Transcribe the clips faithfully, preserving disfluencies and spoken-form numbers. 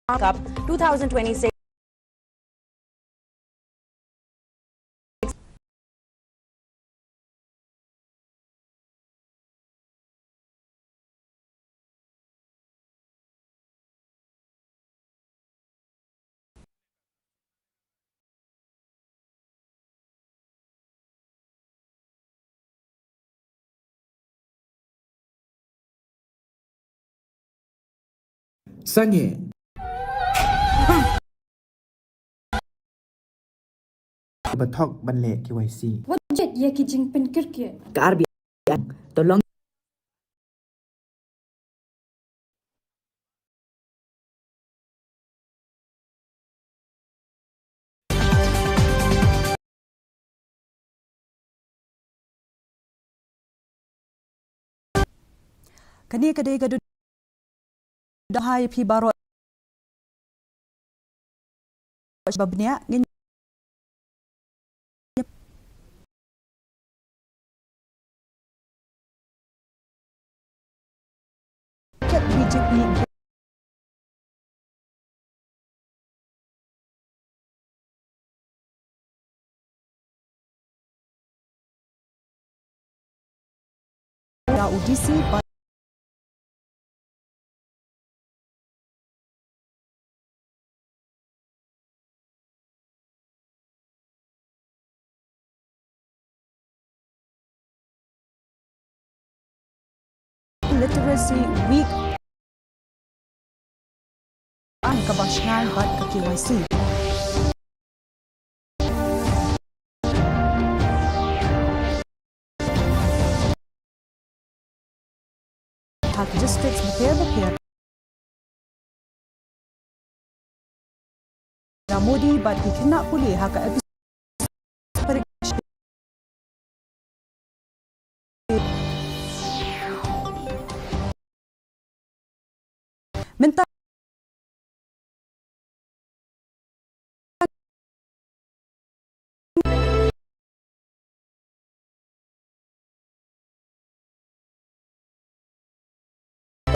Cup two thousand twenty-six. Sangeh. Ba thok ban leh K Y C. Wat jet ïa ki jingpynkyrkieh. Ka R B I to long. Kane ka dei ka dud-, dahai phi baroh. Ba bniah ngin Da u D C ba Literacy Week. An ka ba shngain bad ka K Y C. Ha ki districts bapher bapher. Modi bad ki khynnah pule ha ka episode. Mynta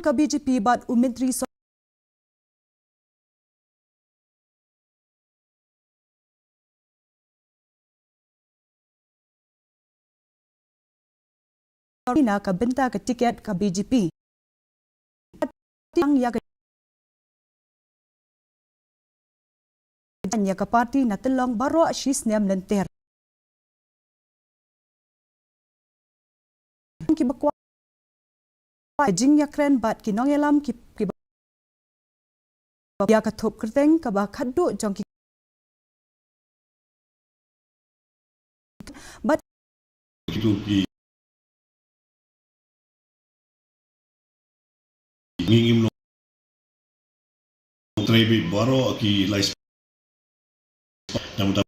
ka B J P bad u Myntri Sor- na ka bynta ka tiket ka B J P. Tang ïa ka, ïa ka party na tyllong baroh shisnem lynter. Ki ba kwah jingïakren bad ki nongïalam ki, ki ba ïa ka thup kyrteng kaba khadduh jong ki. Bad kitu ki ngi ngim long trai bi baroh ki lai. Namta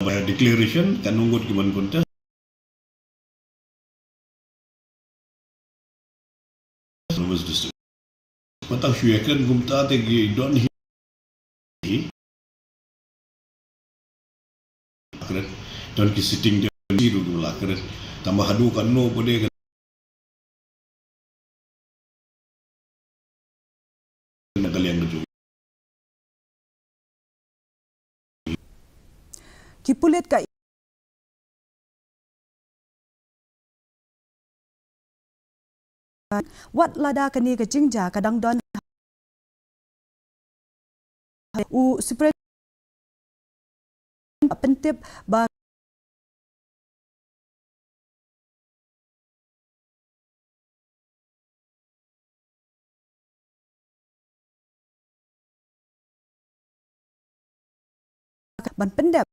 by declaration kan nongot ki ban contest. Service district. Patang shu ïakren kumta te ki don hi. Kren. Don ki sitting de ki ru la kren. Tama hadu kan no bode kan. Na ka liang ka jong. Ki pulit ka Wat lada kane ka jingjia ka dang don, u Supreme pyntip ba ban pyndep.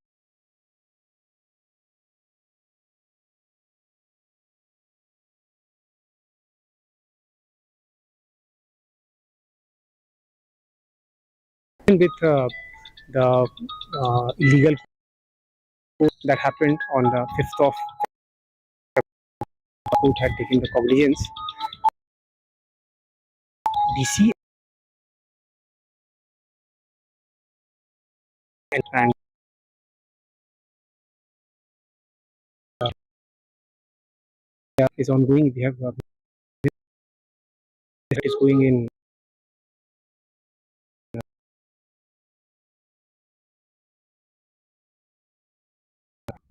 With uh, the uh, illegal that happened on the fifth of court had taken the cognizance. D C and, and is ongoing. We have, uh, is going in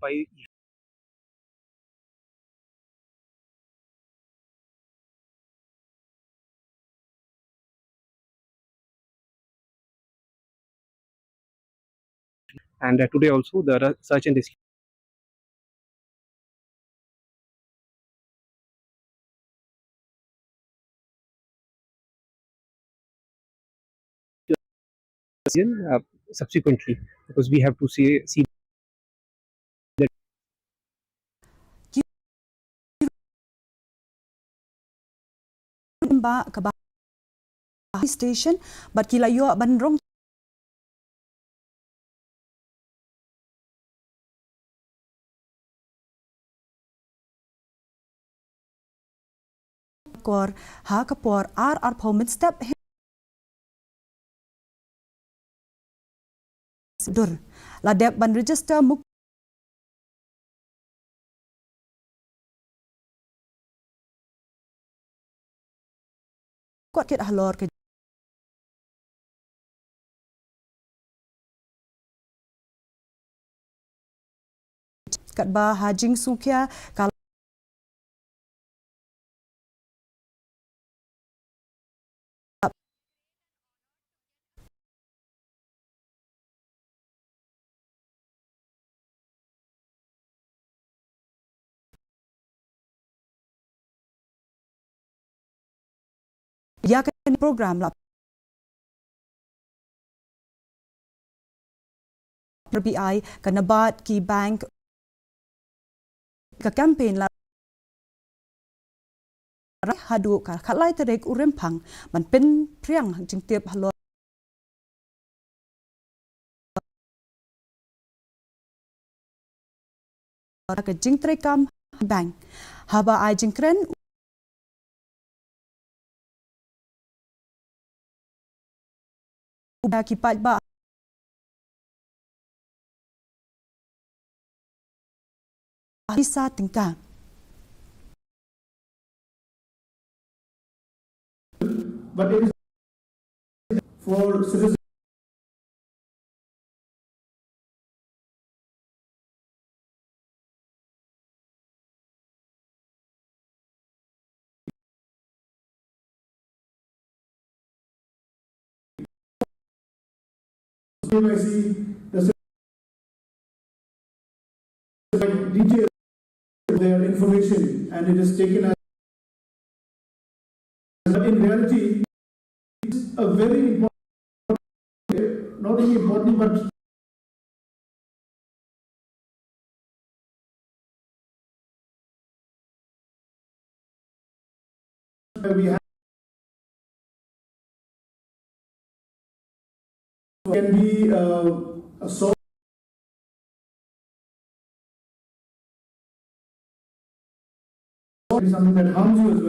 by And, uh, today also the re- search and rescue uh, subsequently, because we have to see, see that Ba kaba station bad ki la ïoh ban rong kor ha ka por ar arphew minit step. Dur la dep ban register muk. Kwah kit halor ka katba ha jingsngewkhia ka ïa ka program la R B I ka NABARD ki bank ka campaign la haduh ka khatlai tarik u Rymphang ban pynpriang jingtip halor ka jingtreikam bank haba ai jingkren u ba ki paidbah. Isa tyngka. But it is for citizens. K Y C, the detail of their information and it is taken as, but in reality, it's a very important, not only important, but we have can be uh, a source something that harms you as well.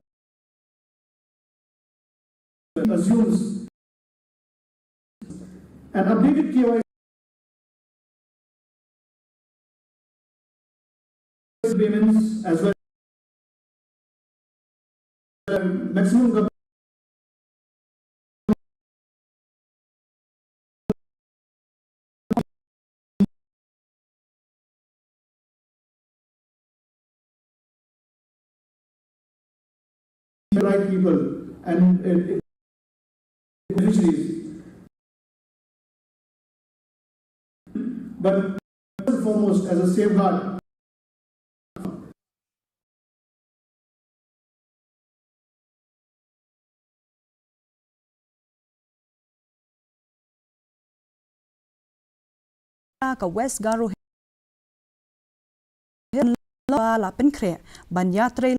Assumes an updated K Y C payments as well. Maximum the right people and uh, beneficiaries. But first and foremost, as a safeguard, ka West Garo Hills la pynkhreh ban ïatrei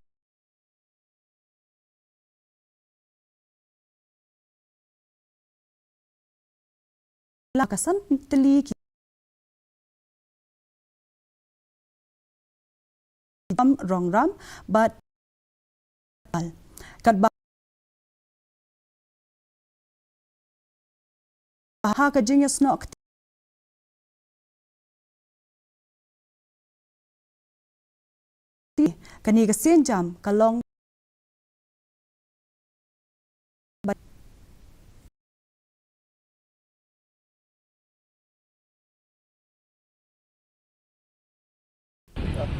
la ka san tylli ki ram rong ram bad katba ha ka jingïasnoh kti Kane ka sienjam ka long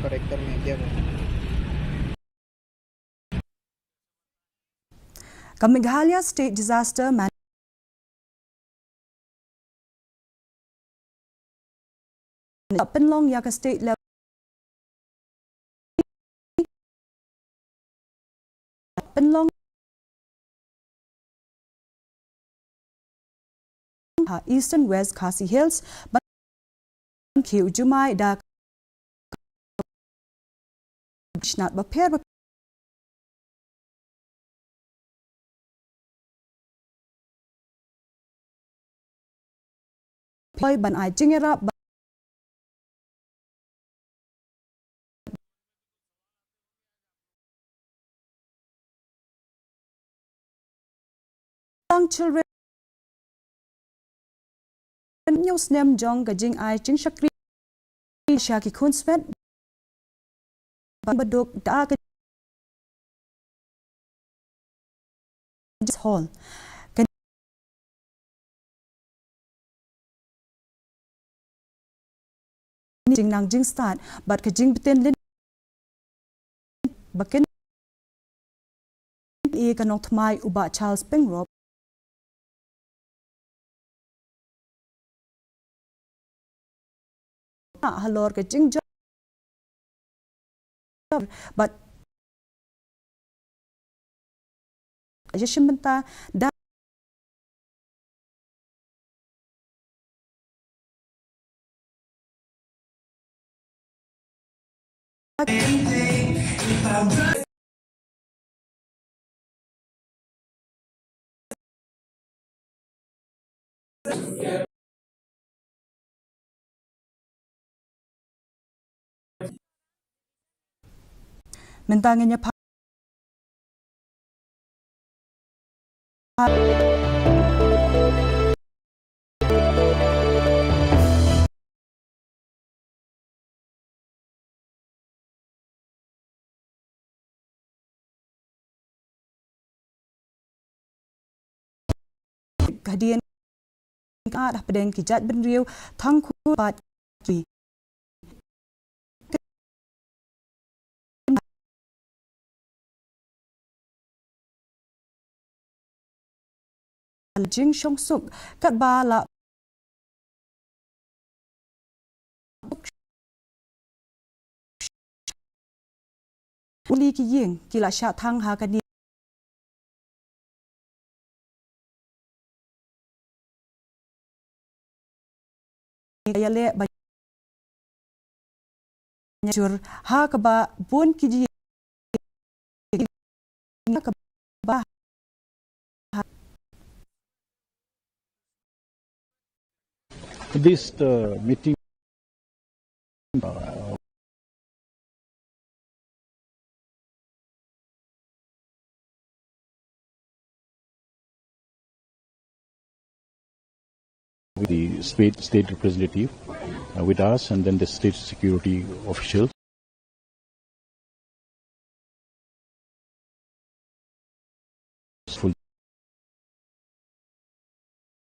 Corrector में क्या है? Ka Meghalaya State Disaster Man- pynlong ïa ka state level pynlong ha Eastern West Khasi Hills ban khie u jumai da ka shnat bapher bapher ban ai jingïarap ba Young children, hynñiew snem jong ka jingai jingshakri sha ki khunswet ba baduk da ka hall. Ka jingnang jingstad bad ka jingbtin lynti ba kin i ka nongthymmai u Bah Charles Pyngrope halor ka jingjop bad ïa shim bynta da Mynta ngin ïa pha- Ka dien ka da pdeng ki jait bynriew thang khu bad ki jingshong suk katba la uli ki ïing ki la shah thang ha kane ïa leh ba jur ha kaba bun ki ji kaba This uh, meeting uh, with the state, state representative uh, with us and then the state security officials.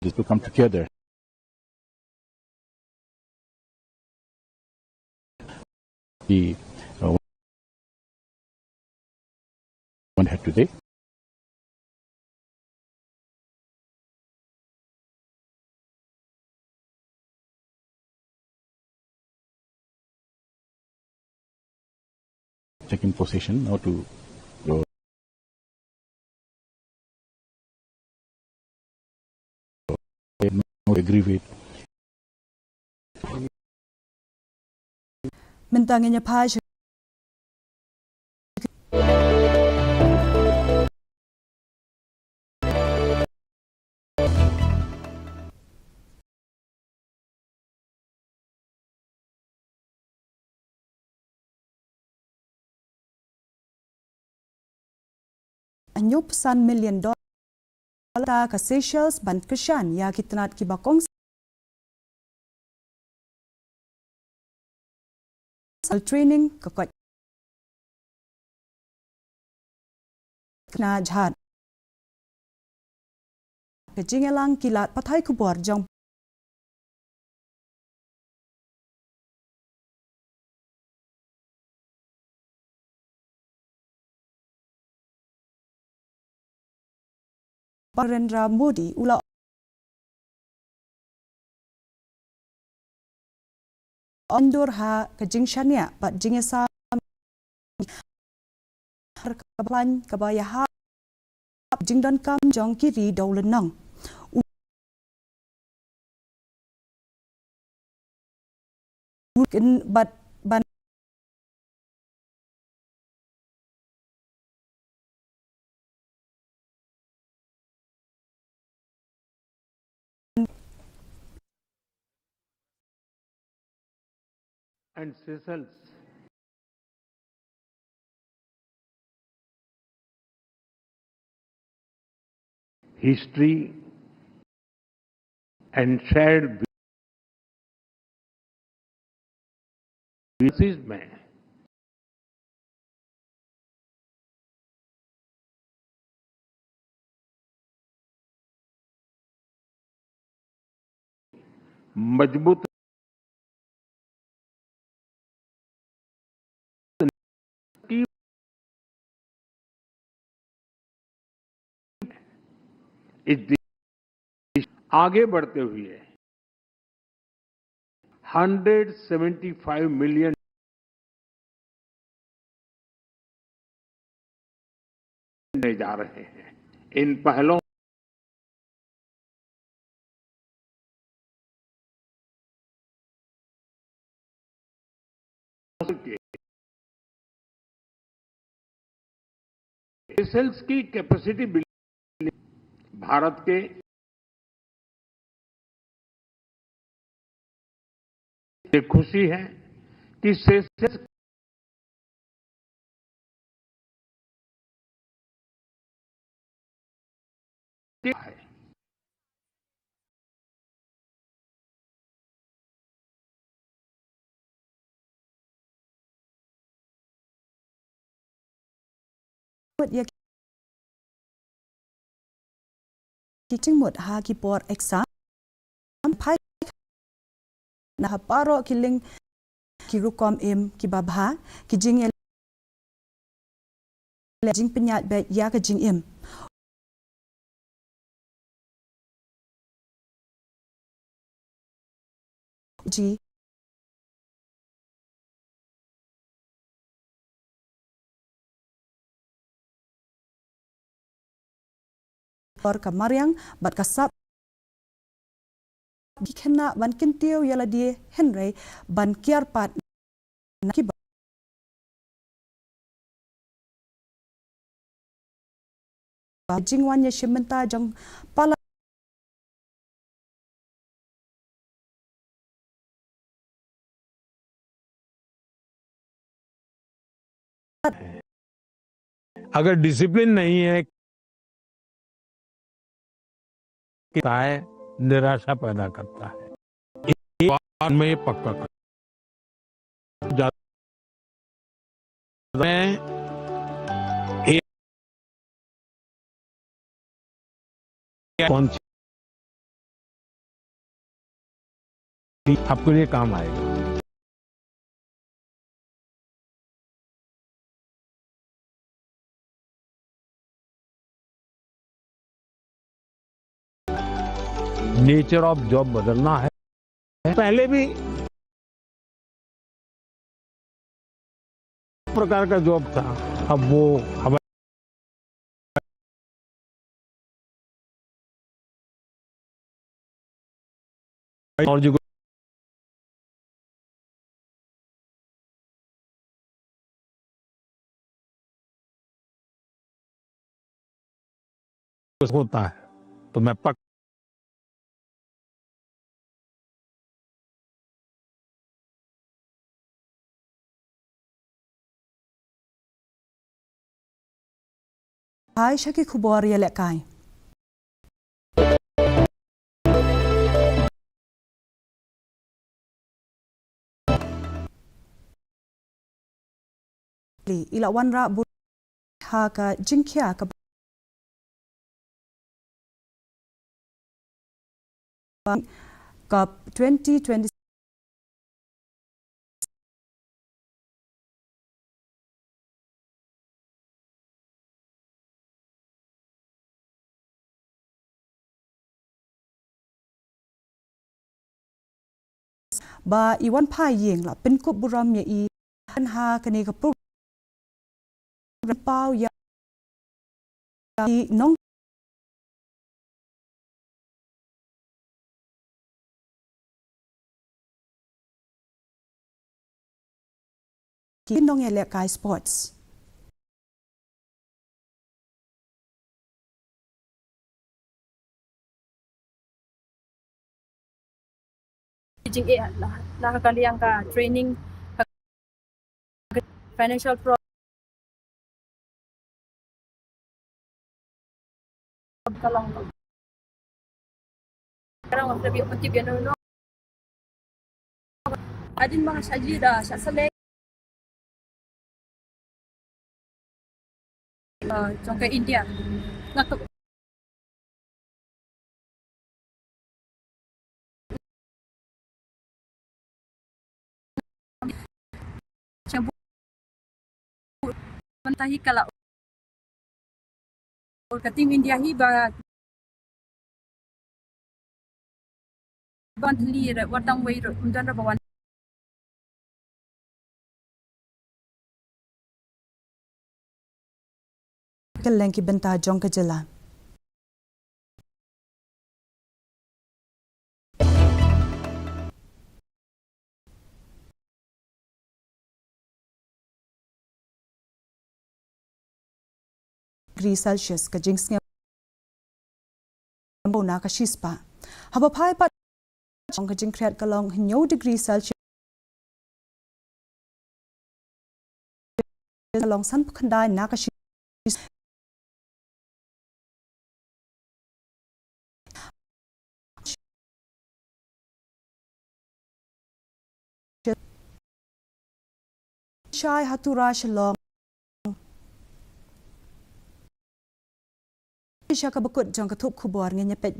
This to come together. The uh, one had today. Taking possession now to uh, agree with. Mynta ngin ïa phai sha hynñiewphew san million dollar ka Seychelles ban kyrshan ïa ki tnat kiba kongsan training ka koit. kna jhat. Ka jingïalang ki lad pathai khubor jong Narendra Modi u la yndur ha ka jingshaniah bad jingïasam ha ka plan kaba ïahap jingdonkam jong ki ri dewlynnong. U, u kin bad ban and Seychelles. History and shared basis में मजबूत इस दिशा आगे बढ़ते हुए हंड्रेड सेवेंटी फाइव मिलियन जा रहे हैं। इन पहलों के सेशल्स की कैपेसिटी बिल्डिंग भारत के ये खुशी है कि सेशल्स ki jingmut ha ki por exam, phai na ha baroh ki liang ki rukom im kiba bha, ki jingïaleh, jingpynïaid beit ïa ka jingim. Ji. Por ka mariang bad ka sap ki khynnah ban kyntiew ïa lade hynrei ban kiar pat na kiba jingwan ïashim bynta jong palat. अगर डिसिप्लिन नहीं है, है, निराशा पैदा करता है। एक बार मैं ये पक्का कर मैं एक कौन सी आपके लिए काम आएगा। नेचर ऑफ जॉब बदलना है। पहले भी प्रकार का जॉब था, अब वो हवाई और जो होता है, तो मैं पक Hai sha ki khubor ïalehkai. I la wanrah bun ha ka jingkhia ka Cup twenty twenty-six. Ba i wan pha ïing la pynkup burom ïa i ha kane ka program paw ïa i nong ki nongïalehkai sports. Jingeh na, na ka liang ka training, financial pro-, ka long, ka long ka bi, ka bi, no, no. Hadien ba nga shah jied, shah select, ah, jong ka India. Nga ka Sha bun mynta hi ka la ur ka team India hi ba ban thli re wat tang wei re kum don re ba wan. Kylleng ki bynta jong ka jylla. Degree Celsius ka jingsngewbha na ka shispah. Haba phai pat jong ka jingkhriat ka long hynñiew degree Celsius, ka long sanphew khyndai na ka shi, shai ha Tura Shillong. Sha kaba kut jong ka thup khubor ngin ïa peit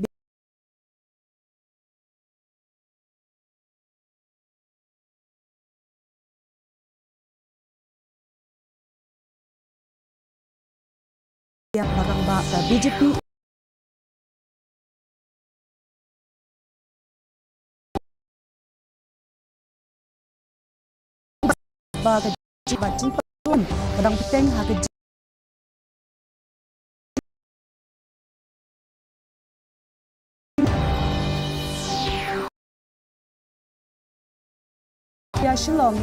biang ba rangbah ka B J P. Ba ka jingbat jingpynlong ka dang bteng ha ka jing ïa Shillong.